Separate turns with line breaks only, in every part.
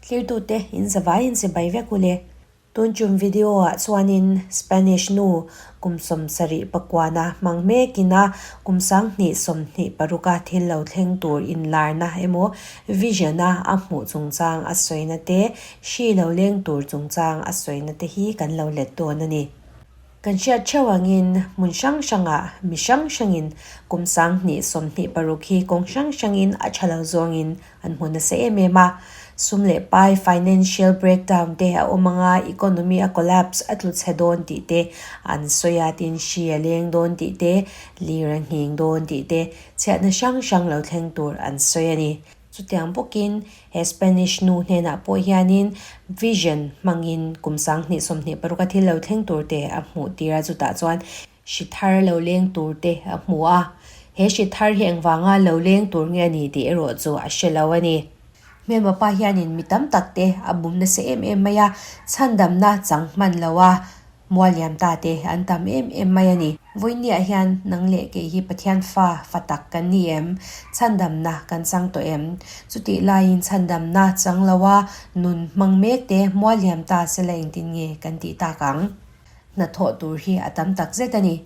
Thlirtute in zavai in chibai vek u le. Tun tum video ah chuanin Spanish nu kum 79 a hmang mekin a kum 2026 a thil lo thleng tur inlarna emaw vision a a hmuh chungchang a sawina te, hri lo leng tur chungchang a sawina te hi kan lo let dawn a ni. Kan hriat theuh angin hmun hrang hrangah mi hrang hrangin kum 2026 hi kawng hrang hrangin a tha lo zawngin an hmu nasa em em a. Sum leh pai financial breakdown te a awm anga economy a collapse a tlu chhe dawn tih te an sawi a, tin hri a leng dawn tih te, lir a nghing dawn tih te, chhiatna hrang hrang lo thleng tur an sawi a ni. Chutiang bawkin he Spanish nu hnenah pawh hianin vision hmangin kum 2026 a thil lo thleng tur te a hmuh tir a, chutah chuan hri thar lo leng tur te a hmu a. He hri thar hi engvanga lo leng tur nge a ni tih erawh chu a hre lo a ni. Hmelma pa hianin mi tam tak te a bum nasa em em mai a, chhandamna chang hman lo a Mualliam ta te an tam em em mai a ni. Vawinia hian nang leh kei hi Pathian fa fa tak kan ni em? Chhandamna kan chang tawh em? Chutih laiin chhandamna chang loa nun hmang mek te mualliam ta sela engtin nge kan tih tak ang? Hnathawh tur hi a tam tak zet a ni.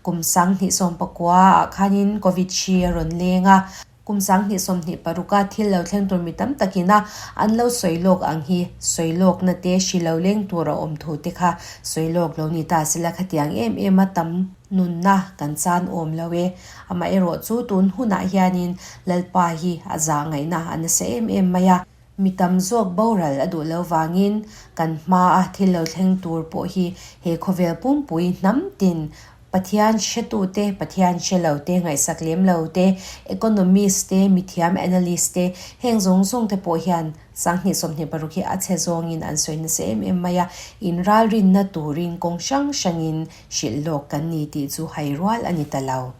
Kum 2019 ah khanin Covid hri a rawn leng a. Kum 2026 a thil lo thleng tur mi tam takin a an lo sawi lawk ang hi sawi lawkna te hri lo leng tur a awm thu te kha sawi lawk lo ni ta sela khatiang em em a tam nunna kan chan awm lo e. Amaherawh chu tun hunah hianin Lalpa hi a zah ngaihna a nasa em em mai a. Mi tam zawk boral a duh lo vangin kan hmaa thil lo thleng tur pawh hi he khawvel pumpui hnam tin Pathian hretute, Pathian hre lo te, ngaihsak lem lo te, economist te, mithiam analyst te, heng zawng zawng te pawh hian 2026 hi a chhe zawngin an sawi nasa em em mai a, inralrinna turin kawng hrang hrangin hrilh lawk kan ni tih chu hai rual a ni ta lo.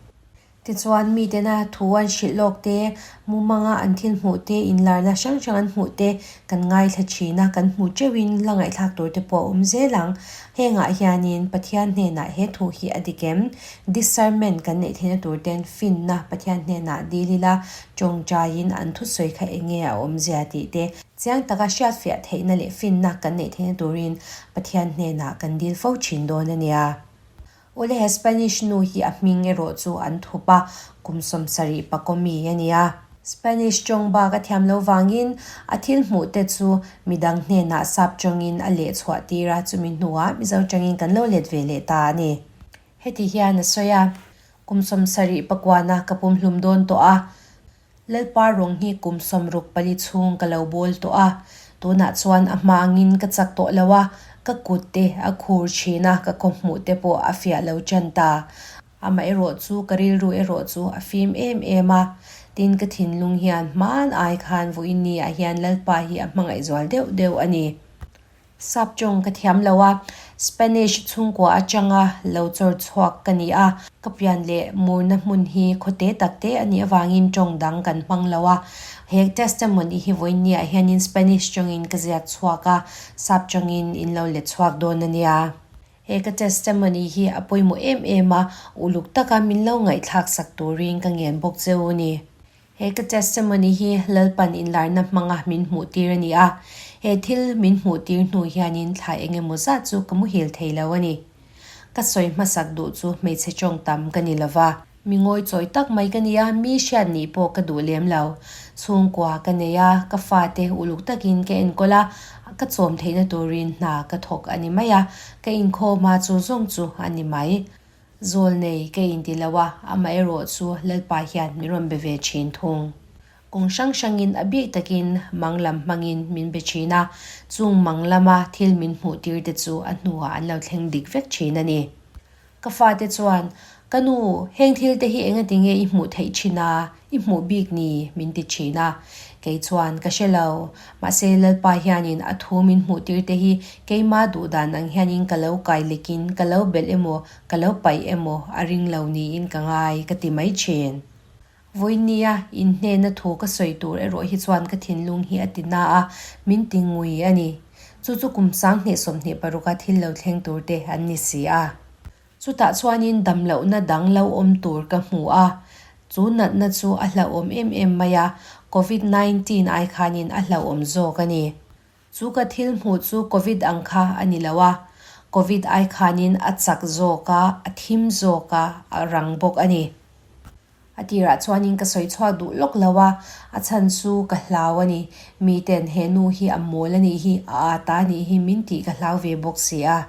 Tichuan, mitena thu an hrilh lawk te, mumanga an thil hmuh te, inlarna hrang hrang an hmuh te kan ngaithla thin a, kan hmu teuhin la ngaihthlak tur te pawh a awm zel ang. Hengah hianin Pathian hnenah he thu hi a dik em? Discernment kan neih theihna tur ten finna Pathian hnenah dil ila, tawngtaiin an thusawi kha eng nge a awmzia tih te, chiang taka hriatfiah theihna leh finna kan neih theihna turin Pathian hnenah kan dil fo thin dawn a nia. Awle he Spanish nu hi a hming erawh chu an thup a, kum 70 mi a ni a. Spanish tawng bak a thiam lo vangin a thil hmuh te chu midang hnenah sap tawngin a leh chhuah tir a, chumi hnuah Mizo tawngin kan lo let ve leh ta a ni. Heti hian a sawi a, Kum 79 ka pumhlum dawn tawh a, Lalpa rawng hi kum 64 chhung ka lo bawl tawh a, tunah chuan a hma angin ka chak tawh lo a, ka kut te a khur thin a, ka khawhmuh te pawh a fiah lo tan ta. Amaherawh chu ka rilru erawh chu a fim em em a, tin ka thinlung hian hmaan ai khan vawiin ni ah hian Lalpa hi a hmangaih zual deuh deuh a ni. Sap tawng ka thiam lo a, Spanish chhungkua atanga lo chawr chhuak ka ni a, ka pian leh murna hmun hi khawte tak te a nih avangin tawng dang kan hmang lo a. He testimony hi vawiinniah hianin Spanish tawngin ka ziak chhuak a, sap tawngin in lo let chhuak dawn a nia. He ka testimony hi a pawimawh em em a, uluk taka min lo ngaihthlak sak turin ka ngen bawk che u ni. He ka testimony hi Lalpan inlarna hmanga min hmuh tir a ni a, he thil min hmuh tir hnu hianin thla eng emaw zat chu ka muhil thei lo a ni. Ka sawi hmasak duh chu hmeichhe tawng tam ka ni lova. Mi ngawi chawi tak mai ka ni a, mi hriat nih pawh ka duh lem lo. Chhungkua ka nei a, ka fate uluk takin ka enkawl a, ka chawm theihna turin hna ka thawk a ni mai a, ka inkhawm a chu zawng chu a ni mai. Zawl nei ka inti lo a, amaherawh chu Lalpa hian min rawn be ve thin thung. Kawng hrang hrangin a bik takin mang lam hmangin min be thin a, chung mang lama thil min hmuh tir te chu a hnuah an lo thleng dik vek thin a ni. Ka fate chuan, Ka nu, heng thil te hi engati nge i hmuh theih thin a, i hmuh bik ni? min ti thin a. Kei chuan, Ka hre lo. Mahse, Lalpa hianin a thu min hmuh tir te hi keima duh dan ang hianin ka lo kai lekin ka lo belh emaw, ka lo paih emaw a ring lo niin ka ngai, ka ti mai thin. Vawinia inhnena thu ka sawi tur erawh hi chuan ka thinlung hi a ti na a, min ti ngui a ni. Chu chu kum 2026 a thil lo thleng tur te an ni si a. Chutah chuanin damlohna dang lo awm tur ka hmu a. Chu natna chu a hlauhawm em em mai a, Covid 19 ai khanin a hlauhawm zawk a ni. Chu ka thil hmuh chu Covid ang kha a ni lo a, Covid ai khanin a chak zawk a, a thim zawk a, a rang bawk a ni. A tirah chuanin ka sawi chhuak duh lawk lo a, a chhan chu ka hlau a ni. Miten he nu hi a mawl a nih hi, a ât a nih hi min tih ka hlau ve bawk si a.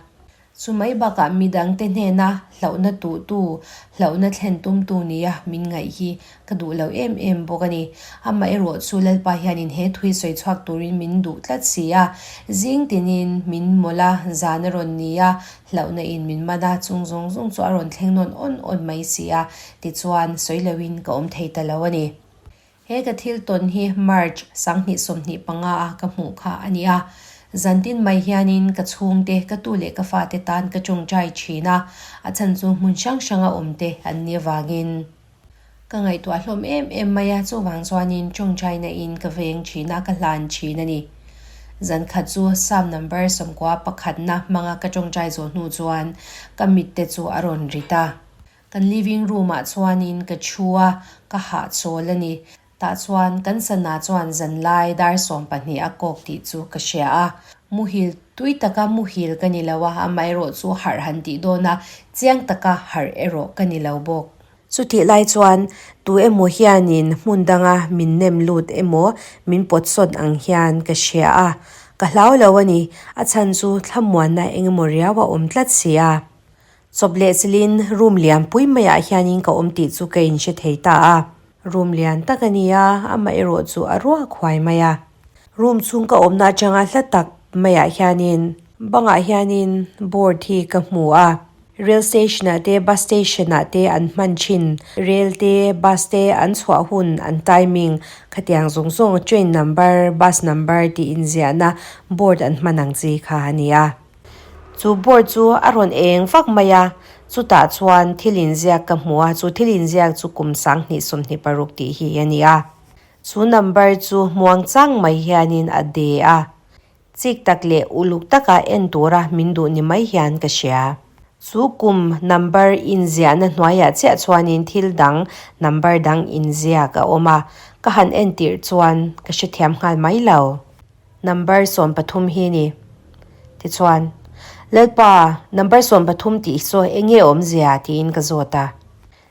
Chu mai bakah midangte hnena hlauhna tuhtu, hlauhna thlen tumtu nia min ngaih hi ka duh lo em em bawk a ni. Amaherawh chu Lalpa hianin he thui sawi chhuak turin min duh tlat si a, zing tinin min mawlh a, zan a rawn ni a, hlauhna in min man a, chung zawng zawng chu a rawn thleng nawn awn awn mai si a, tichuan sawi loin ka awm thei ta lo a ni. He ka thil tawn hi March 2025 a ka hmuh kha a ni a. Zantin mai hianin ka chhungte, ka tu leh ka fate tan ka tawngtai thin a, a chhan chu hmun hrang hranga awmte an nih avangin ka ngaihtuah hlawm em em mai a, chuvang chuanin tawngtaina in ka veng thin a, ka hlan thin a ni. Zan khat chu Psalm number sawmkua pakhatna hmanga ka tawngtai zawh hnu chuan ka mitte chu a rawn rit a. Kan living room ah chuanin ka thu a, ka hahchawl a ni. Tah chuan kan sana chuan zanlai dar 12 a kawk tih chu ka hria a. Muhil tui taka muhil ka ni lo a, amaherawh chu harh han tih dawn a, chiang taka harh erawh ka ni lo bawk. Chutih lai chuan tu emaw hianin hmun danga min nem lut emaw min pawt sawt ang hian ka hria a. Ka hlau lo a ni, a chhan chu thlamuanna eng emaw riau a awm tlat si a. Chawp leh chilin room lian pui maiah hianin ka awm tih chu ka inhre thei ta a. Room lian tak a ni a, amaherawh chu a ruak huai mai a. Room chhung ka awmna atanga hla tak maiah hianin bangah hianin board hi ka hmu a. Rail station ah te bus station ah te an hman thin. Rail te bus te an chhuah hun an timing khatiang zawng zawng train number bus number tih inziahna board an hman ang chi kha a ni a. Chu board chu a rawn eng vak mai a, chutah chuan thil inziak ka hmu a, chu thil inziak chu kum 2026 tih hi a ni a. Chu number chu muang chang mai hianin a de a, chik tak leh uluk taka en tura min duh ni mai hian ka hria. Chu kum number inziahna hnuaiah chiah chuanin thil dang number dang inziak a awm a, ka han entir chuan ka hrethiam nghal mai lo. Number 13 hi ni. Tichuan, Lalpa, number 13 tih saw eng nge awmzia? tiin ka zawt a.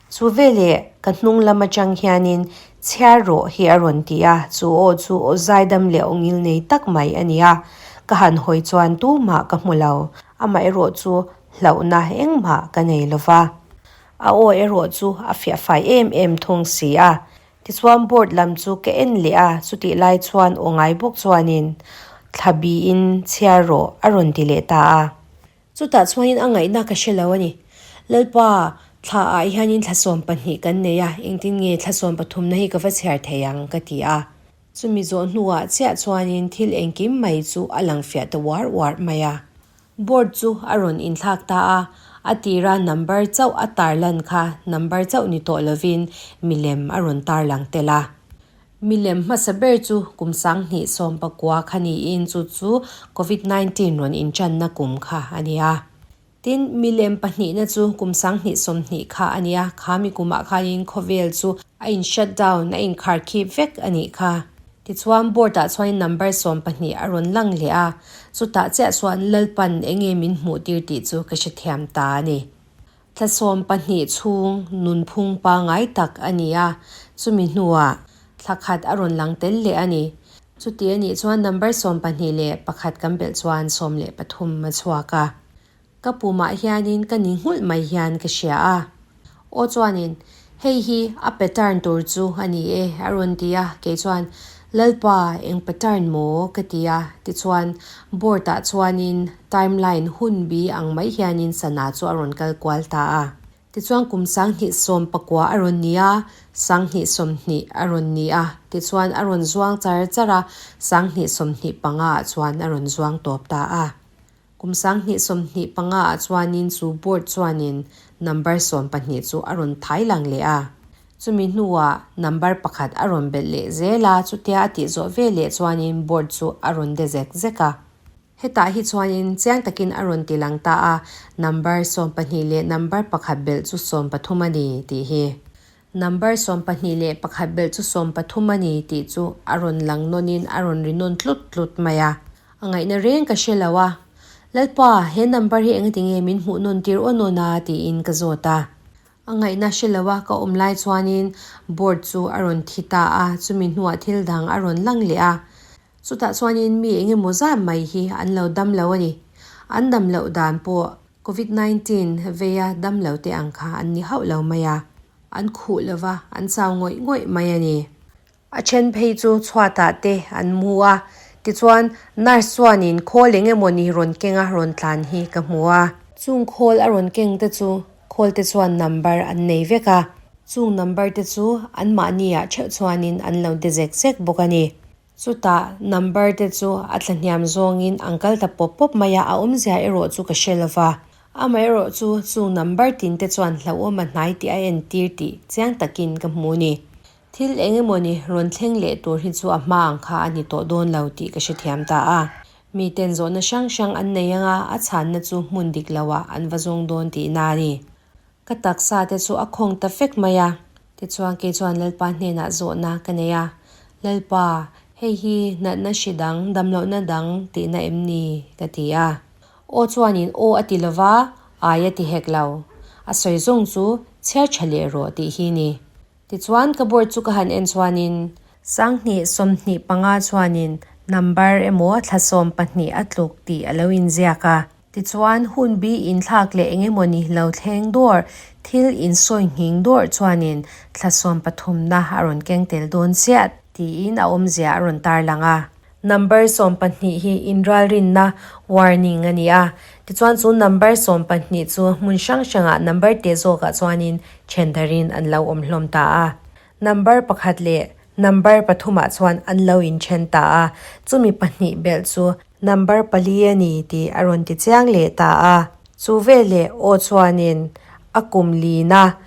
Chu veleh ka hnung lam atang hianin chhiar rawh hi a rawn ti a, chu aw chu aw zaidam leh aw ngil nei tak mai a ni a. Ka han hawi chuan tumah ka hmu lo, amaherawh chu hlauhna engmah ka nei lova. A aw erawh chu a fiah fai em em thung si a. Tichuan board lam chu ka en leh a, chutih lai chuan aw ngai bawk chuanin thla biin chhiar rawh a rawn ti leh ta a. Chutah chuanin a ngaihna ka hre lo a ni. Lalpa, thla ah hianin thla 12 kan nei a, engtin nge thla sawmpathumna hi ka va chhiar thei ang ka ti a. Chumi zawh hnuah chiah chuanin thil engkim mai chu a lang fiah ta uar uar mai a. Board chu a rawn inthlak ta a, a tira number chauh a tarlan kha number chauh ni tawh lovin milem a rawn tarlang tel a. Milem hmasa ber chu kum 2019 kha niin chu chu Covid 19 rawn inṭanna kum kha a ni a. Tin, milem pahnihna chu kum 2020 kha a ni a, kha mi kumah khanin khawvel chu a in shut down, a inkharkhip vek a nih kha. Tichuan board ah chuanin number 12 a rawn lang leh a, chutah chiah chuan Lalpan eng nge min hmuh tir tih chu ka hrethiam ta a ni. Thla 12 chhung nunphung pangngai tak a ni a, chumi hnuah thla khat a rawn lang tel leh a ni. Chuti a nih chuan number 21 kan belh chuan 13 a chhuak a. Ka pumah hianin ka ni nghulh mai hian ka hria a. Aw chuanin, Hei hi a pattern tur chu a ni e, a rawn ti a. Kei chuan, Lalpa, eng pattern maw? ka ti a. Tichuan, board-ah chuanin timeline hun bi ang mai hianin sana chu a rawn kal kual ta a. Tichuan kum 2019 a rawn ni a, 2020 a rawn ni a, tichuan a rawn zuang char char a, 2025 ah chuan a rawn zuang tawp ta a. Kum 2025 ah chuanin chu board chuanin number 12 chu a rawn thai lang leh a. Chumi hnuah number pakhat a rawn belh leh zel a, chutia a tih zawh ve leh chuanin board chu a rawn de zek zek a. Hetah hi chuanin chiang takin a rawn ti lang ta a, number 12 leh number pakhat belh chu 13 a ni tih hi. Number 21 belh chu 13 a ni tih chu a rawn lang nawnin a rawn ri nawn tlut tlut mai a. A ngaihna reng ka hre lo a. Lalpa, he number hi engati nge min hmuh nawn tir awn awn a? tiin ka zawt a. A ngaihna hre lo a ka awm lai chuanin board chu a rawn thi ta a, chumi hnuah thil dang a rawn lang leh a. Chutah chuanin mi eng emaw zat mai hi an lo dam lo a ni. An dam loh dan pawh Covid 19 veia dam lo te ang kha an ni hauh lo mai a. An khuh lo va, an chau ngawih ngawih mai a ni. A then phei chu chhuatah te an mu a, tichuan nurse chuanin khawl eng emaw ni rawn keng a rawn tlan hi ka hmu a. Chung khawl a rawn keng te chu khawl te chuan number an nei vek a, chung number te chu anmahni ah theuh chuanin an lo de zek zek bawk a ni. Chutah number te chu a tla hniam zawngin an kal ta pawp pawp mai a, a awmzia erawh chu ka hre lo va. Amaherawh chu chung number tin te chuan hlauhawm a hnai tih a entir tih chiang takin ka hmu ni. Thil eng emawni rawn thleng leh tur hi chu a hma ang kha a ni tawh dawn lo tih ka hrethiam ta a. Miten zawhna hrang hrang an nei anga a chhanna chu hmun dik loah an va zawng dawn tihna a ni. Ka taksa te chu a khawng ta fek mai a. Tichuan kei chuan Lalpa hnenah zawhna ka nei a, Lalpa, hei hi natna hri dang, damlohna dang tihna em ni? ka ti a. Aw chuanin aw a ti lova, ai a ti hek lo. A sawi zawng chu chhiar tha leh rawh tih hi ni. Tichuan ka board chu ka han en chuanin. 2025 chuanin number emaw thla 12 a tluk tih a lo inziak a. Tichuan hun bi inthlak leh eng emawni lo thleng dawr, thil insawi nghing dawr chuanin thla sawmpathumna a rawn keng tel dawn chiah tiin a awmzia a rawn tarlang a. Number 12 hi inralrinna, warning, a ni a. Tichuan chu number 12 chu hmun hrang hrangah number te zawkah chuanin then darin an lo awm hlawm ta a. Number pakhat leh number pathumah chuan an lo inthen ta a, chumi pahnih belh chu number pali a ni tih a rawn ti chiang leh ta a. Chu veleh aw chuanin a kum lina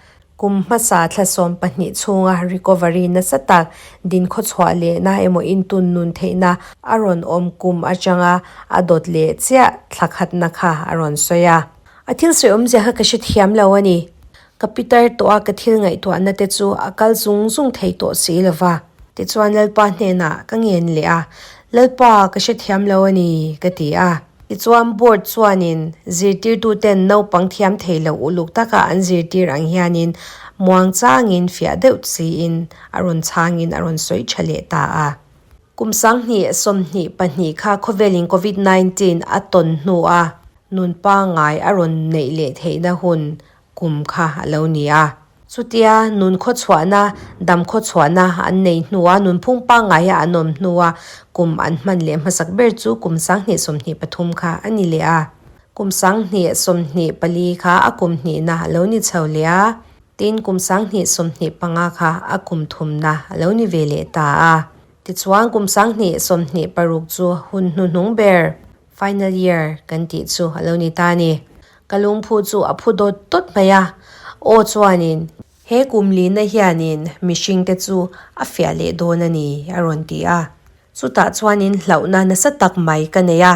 Kum hmasa thla 12 chhunga recovery nasa tak dinkhawchhuah lehna emaw intun nun theihna a rawn awm kum atanga a dawt leh chiah thla khatna kha a rawn sawi a. A thil sawi awmzia kha ka hrethiam lo a ni. Ka pitar tawh a ka thil ngaihtuahna te chu a kal zung zung thei tawh si lo va. Tichuan Lalpa hnenah ka ngen leh a, Lalpa ka hrethiam lo a ni ka ti a. Tichuan board chuanin zirtirtuten naupang thiam thei loh uluk taka an zirtir ang hianin muang changin fiah deuh siin a rawn chhangin a rawn sawi tha leh ta a. Kum 2022 kha khawvelin Covid 19 a tawn hnua nun pangngai a rawn neih leh theihna hun kum kha a lo ni a. Chutia nun khawchhuahna, dam khawchhuahna an nei hnua nunphung pangngaia an awm hnua kum an hman leh hmasak ber chu kum 2023 kha a ni leh a. Kum 2024 kha a kum hnihna a lo ni chho leh a, tin kum 2025 kha a kum thumna a lo ni ve leh ta a. Tichuan kum 2026 chu hun hnuhnung ber Final year kan tih chu a lo ni ta a ni. Ka lungphu chu a phu dawt dawt mai a, aw chuanin he kum lina hianin mihringte chu a fiah leh dawn a ni a rawn ti a. Chutah chuanin hlauhna nasa tak mai ka nei a,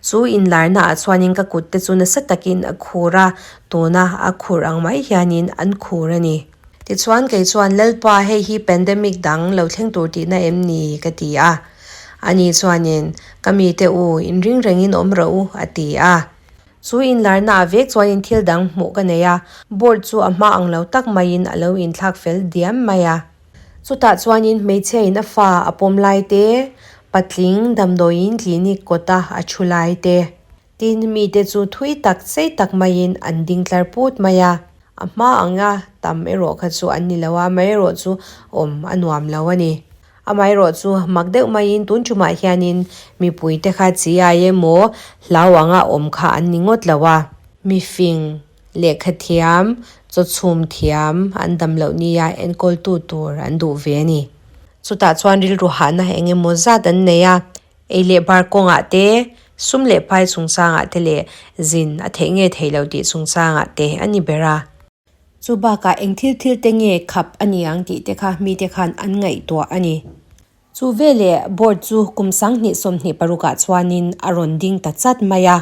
chu inlarna ah chuanin ka kut te chu nasa takin a khur a, tuna a khur ang mai hianin an khur a ni. Tichuan kei chuan Lalpa hei hi pandemic dang lo thleng tur tihna em ni ka ti a. Ani chuanin, Ka mite u, inring rengin awm rawh u, a ti a. Chu inlarnaah vek chuanin thil dang hmuh ka nei a, board chu a hma ang lo tak maiin a lo inthlak fel diam mai a. Chutah chuanin hmeichhiain a fa a pawm lai te, patling damdawiin clinic kawta a thu lai te, Tin, mite chu thui tak sei tak maiin an ding tlar put mai a, a hma anga tam erawh kha chu an ni lo a, amaherawh chu awm a nuam lo a ni. Amaherawh chu mak deuh maiin tun tumah hianin mipuite kha chi ai emaw hlau anga awm kha an ni ngawt lo a, mifing, lehkha thiam, chaw chhum thiam an dam loh nia enkawltu tur an duh ve a ni. Chutah chuan rilru hahna eng emaw zat an nei a, Ei leh bar kawngah te, sum leh pai chungchangah te leh zin a theih nge theih loh tih chungchangah te a ni ber a. Chu bakah eng thil thil te nge khap a ni ang tih te kha mite khan an ngaihtuah a ni. Chu veleh board chu kum 2026 ah chuanin a rawn ding ta chat mai a.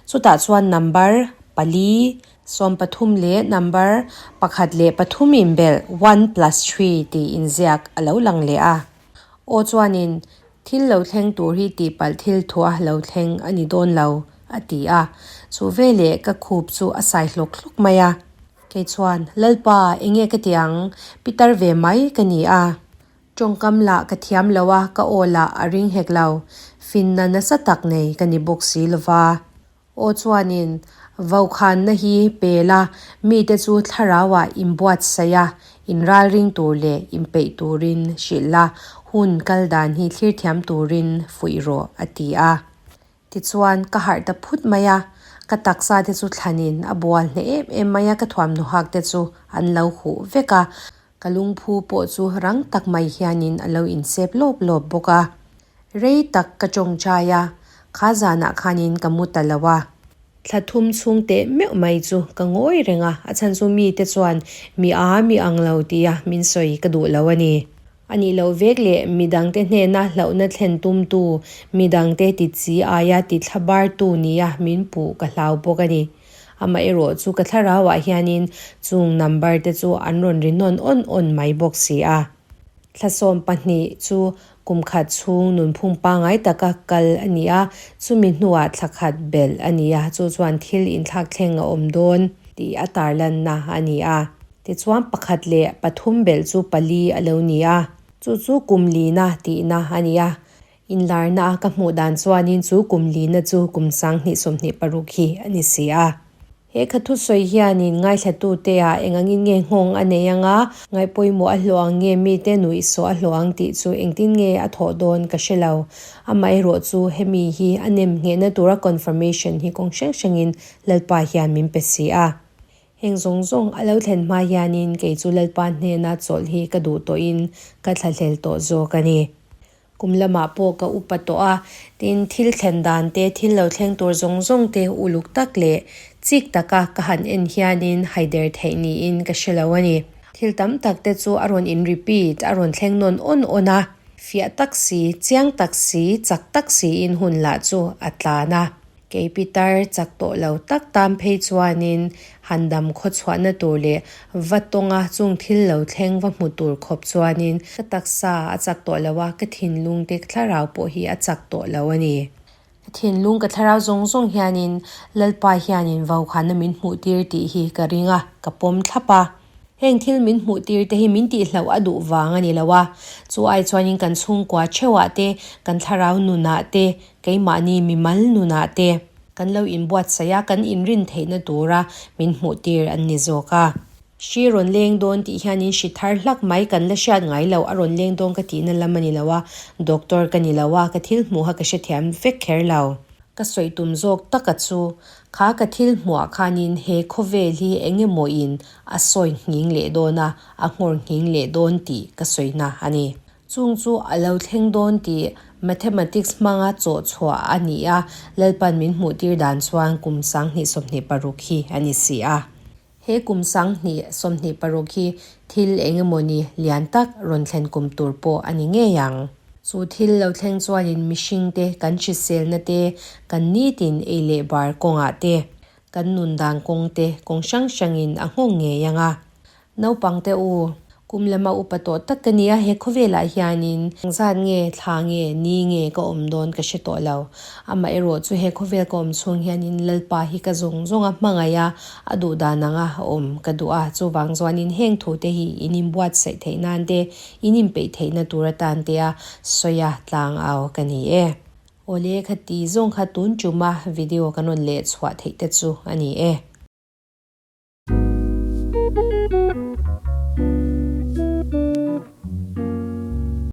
Chutah chuan number pali. Sawmpathum leh number pakhat leh pathum inbelh one plus three tih inziak a lo lang leh a. Aw chuanin thil lo thleng tur hi tihpalh thil thuah lo thleng a ni dawn lo, a ti a. Chu veleh ka khup chu a sai hlawk hlawk mai a. Kei chuan, Lalpa, enge ka ti ang? Pitar ve mai ka ni a. Tawngkam lah ka thiam lo a, ka aw lah a ring hek lo. Finna nasa tak nei ka ni bawk si lova. Aw chuanin, Vokhanna hi pe la, mite chu thlarauah inbuatsaih a, inralring tur leh inpeih turin hrilh la, hun kal dan hi thlir thiam turin fuih rawh, a ti a. Tichuan, ka harh ta phut mai a, ka taksa te chu thlanin a bual hneh em em mai a, ka thuamhnaw hak te chu an lo huh vek a, ka lungphu pawh chu rang tak mai hianin a lo insep lawp lawp bawk a. Rei tak ka tawngtai a, kha zanah khanin ka mu ta lo a. Thla thum chhung teh meuh mai chu ka ngawi reng a, a chhan chu mite chuan mi a mi ang lo tia min sawi ka duh lo a ni. A nih loh vek leh midangte hnena hlauhna thlen tumtu, midangte ti chi aia ti thla bartu nia min puh ka hlau bawk a ni. Amaherawh chu ka thlarauah hianin chung number te chu an rawn ri nawn awn awn mai bawk si a. Thla 12 chu kum khat chhung nunphung pangngai taka kal a ni a, chumi hnuah thla khat belh a ni a, chu chuan thil inthlak thleng a awm dawn tih a tarlanna a ni a. Tichuan pakhat leh pathum belh chu pali a lo ni a, chu chu kum lina tihna a ni a. Inlarna a ka hmuh dan chuanin chu kum lina chu kum 2026 hi a ni si a. He kha thusawi hianin ngaithlatute ah eng angin nge nghawng a nei anga, ngaihpawimawh a hlawh ang nge mite nuihsawh a hlawh ang tih chu engtin nge a thawh dawn ka hre lo. Amaherawh chu hemi hi a nem nghehna tura confirmation hi kawng hrang hrangin Lalpa hian min pe si a. Heng zawng zawng a lo thlen hma hianin kei chu Lalpa hnena chawlh hi ka duh tawhin ka thlahlel tawh zawk a ni. Kum lamah pawh ka upa tawh a, tin thil thlen dan te, thil lo thleng tur zawng zawng te uluk tak leh chik taka ka han en hianin haider theih niin ka hre lo a ni. Thil tam tak te chu a rawn in repeat, a rawn thleng nawn awn awn a, fiah tak si, chiang tak si, chak tak siin hun lah chu a tlan a. Kei pitar chak tawh lo tak tan phei chuanin han dam khaw chhuahna tur leh va tawnga chung thil lo thleng va hmu tur khawp chuanin ka taksa a chak tawh lo a, ka thinlung te ka thlarau pawh hi a chak tawh lo a ni. Ka thinlung ka thlarau zawng zawng hianin Lalpa hianin vaukhana min hmuh tir tih hi ka ring a, ka pawm thlap a. Heng thil min hmuh tir te hi min tihloh a duh vang a ni lo a, chu ai chuanin kan chhungkua theuhah te, kan thlarau nunah te, keimahni mimal nunah te kan lo inbuatsaih a, kan inrin theihna tura min hmuh tir an ni zawk a. Hri rawn leng dawn tih hianin hri thar hlak mai kan la hriat ngai lo, a rawn leng dawn ka tihna lam a ni lo a, doctor ka ni lo a, ka thil hmuha ka hrethiam vek kher lo. Ka sawi tum zawk taka chu, kha ka thil hmuah khanin he khawvel hi eng emawin a sawi nghing leh dawn a, a nghawr nghing leh dawn tih ka sawina a ni. Chung chu a lo thleng dawn tih mathematics hmanga chawh chhuah a ni a, Lalpan min hmuhtir dan chuan kum 2026 hi a ni si a. He kum 2026 hi thil eng emawni lian tak rawn thlen kum tur pawh a ni ngei ang. Chu thil lo thleng chuanin mihringte kan hriselna te, kan nitin ei leh bar kawngah te, kan nun dan kawng te kawng hrang hrangin a nghawng ngei ang a. Naupangte u, Kum lama upa tawh tak ka nia, he khawvelah hianin zat nge, thla nge, ni nge ka awm dawn ka hre tawh lo. Amaherawh chu he khawvel ka awm chhung hianin Lalpa hi ka zawng zawng a hmangaih a, a duh dan anga awm ka duh a. Chuvang chuanin heng thute hi in inbuatsaih theih nan te, in inpeih theihna tur atan te a sawi a tlang au ka ni e. Awle khati zawng kha tun tuma video kan rawn leh chhuah theih te chu a ni e.